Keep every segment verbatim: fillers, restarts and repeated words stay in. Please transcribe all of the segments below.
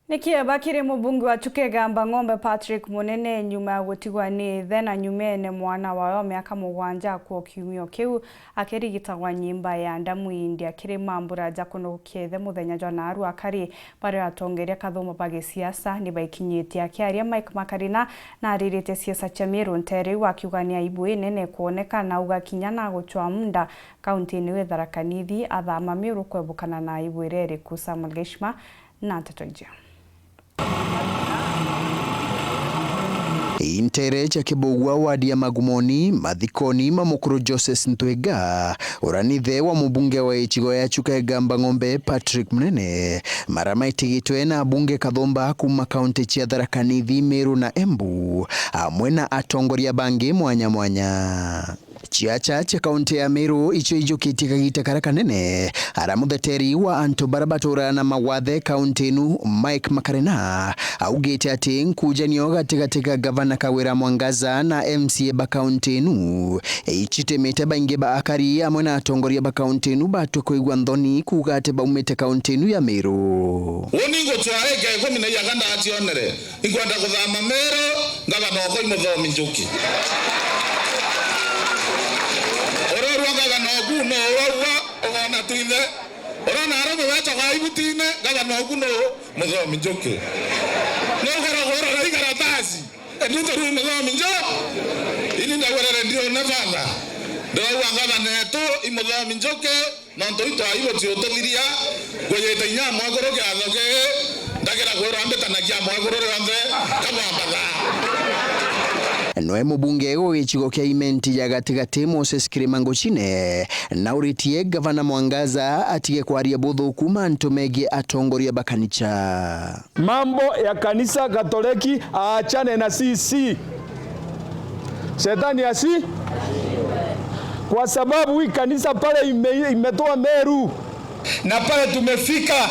Ni kieba kiri mubunge wa Chuka Igamba Ng'ombe Patrick Munene nyuma ya gutigwa ni ithe na nyumene mwana wawe wa miaka mugwanja akua kiumio kiu akirigitagwa nyimba ya ndamu India. Kiri mambura ja kunogokia ithe muthenya jwa naarua akari, baria atongeria kathuma ba gisiasa ni baikinyitie. Akiaria Mike Makarina, na ariritie siasa cia Meru ntere iu akiuga ni aibu inene kwoneka na auga kinya na gucwa muunda kaunti-ini ya Tharaka Nithi athama Meru kwebukana na aibu iria iriku. Samuel Geshima na nteto iji. Intere cia Kibugua wadi ya Magumoni, mathikoni ma mukuru Joseph Ntwiga, uria ni ithe wa mubunge wa icigo ya Chuka Igamba Ng'ombe Patrick Munene, maria maitigitwe na abunge kathumba kuuma kaunti cia Tharaka Nithi, Meru na Embu, amwe na atongoria bangi mwanya mwanya. Ciaca cia kaunti ya Meru icio ijukitie kagita karia kanene, aria mutheteri wa antu baria baturaga na mawathe kaunti inu, Mike Makarina, augite ati nkujanio gatigati ga gavana Kawira Mwangaza na M C A ba kaunti inu icitemete baingi ba akari amwe na atongoria ba kaunti inu batwe kwigua nthoni kuuga ati baumite kaunti inu ya Meru. Uni ngucwaa ika ikumi na inya ka ndacionere. Inkwenda kuthama Meru, ngavana okwa i Muthomi Njuki. Urorua ngavana oku no urorua, ugona twinthe. Urona arume wetagwa ibutine, ngavana oku no Muthomi Njuki. No ukoragwa urora ikaratasi, endi utarui Muthomi Nju-, ini ndagwerere ndiona baba. Ndiraua ngavana etu i Muthomi Njuki. Nontu itwai guti ututhiria, ngujite inya mwekuru kiatho kii, ndagira kwirwa mbitanagia mwekuru rionthe, kamwambatha. Noe mubunge wa gicigo kia Imenti ya gatigati, Moses Kirima Nguchine, nauritie gavana Mwangaza atige kwaria buthuku mantu megii atongoria ba kanicha. Mambo ya kanisa Katoliki aachane na sisi. Shetani asi, kwa sababu hii kanisa pale ime-, imetoa Meru. Na pale tumefika,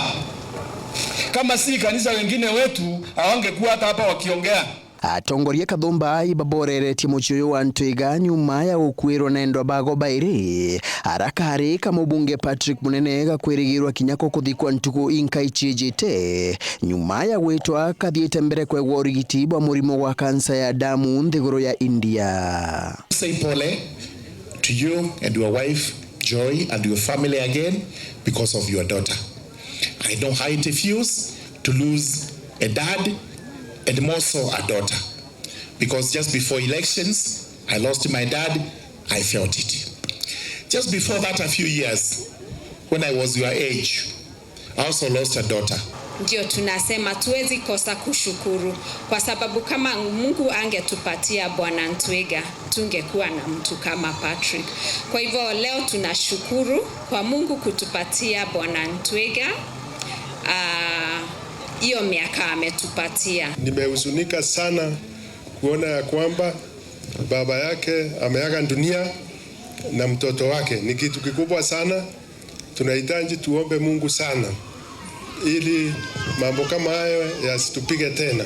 kama si kanisa, wengine wetu hawangekuwa hata hapa wakiongea. Atongoria kathumba ibaboreretie mucii uyu wa Ntwiga nyuma ya gukuirwa na endwa bago bairi, aria kari ka mubunge Patrick Munene gakwirigirwa kinya ko kuthikwa ntuku inkai ciijite, nyuma ya gwitwa kathiite mbere kwegwa urigiti bwa murimo gwa kansa ya damu nthiguru ya India. Say pole to you and your wife, Joy, and your family again because of your daughter. I know how it feels to lose a dad and more so a daughter. Because just before elections, I lost my dad, I felt it. Just before that, a few years, when I was your age, I also lost a daughter. Ndio tunasema tuwezi kosa kushukuru, kwa sababu kama Mungu angetupatia Bwana Ntwiga, tungekuwa na mtu kama Patrick. Kwa hivyo leo tunashukuru kwa Mungu kutupatia Bwana Ntwiga, ah, hiyo miaka ametupatia. Nimehuzunika sana kuona ya kwamba baba yake ameaga dunia na mtoto wake. Ni kitu kikubwa sana. Tunahitaji tuombe Mungu sana ili mambo kama hayo yasitupige tena.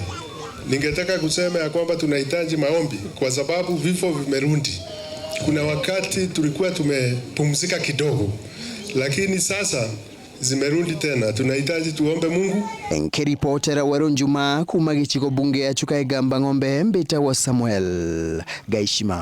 Ningetaka kusema ya kwamba tunahitaji maombi kwa sababu vifo vimerudi. Kuna wakati tulikuwa tumepumzika kidogo, lakini sasa zimerudi tena. Tunahitaji tuombe Mungu. Nkiripotera Weru Njuma kuuma gicigo bunge ya Chuka Igamba Ng'ombe, mbitagwa Samuel Gaishima.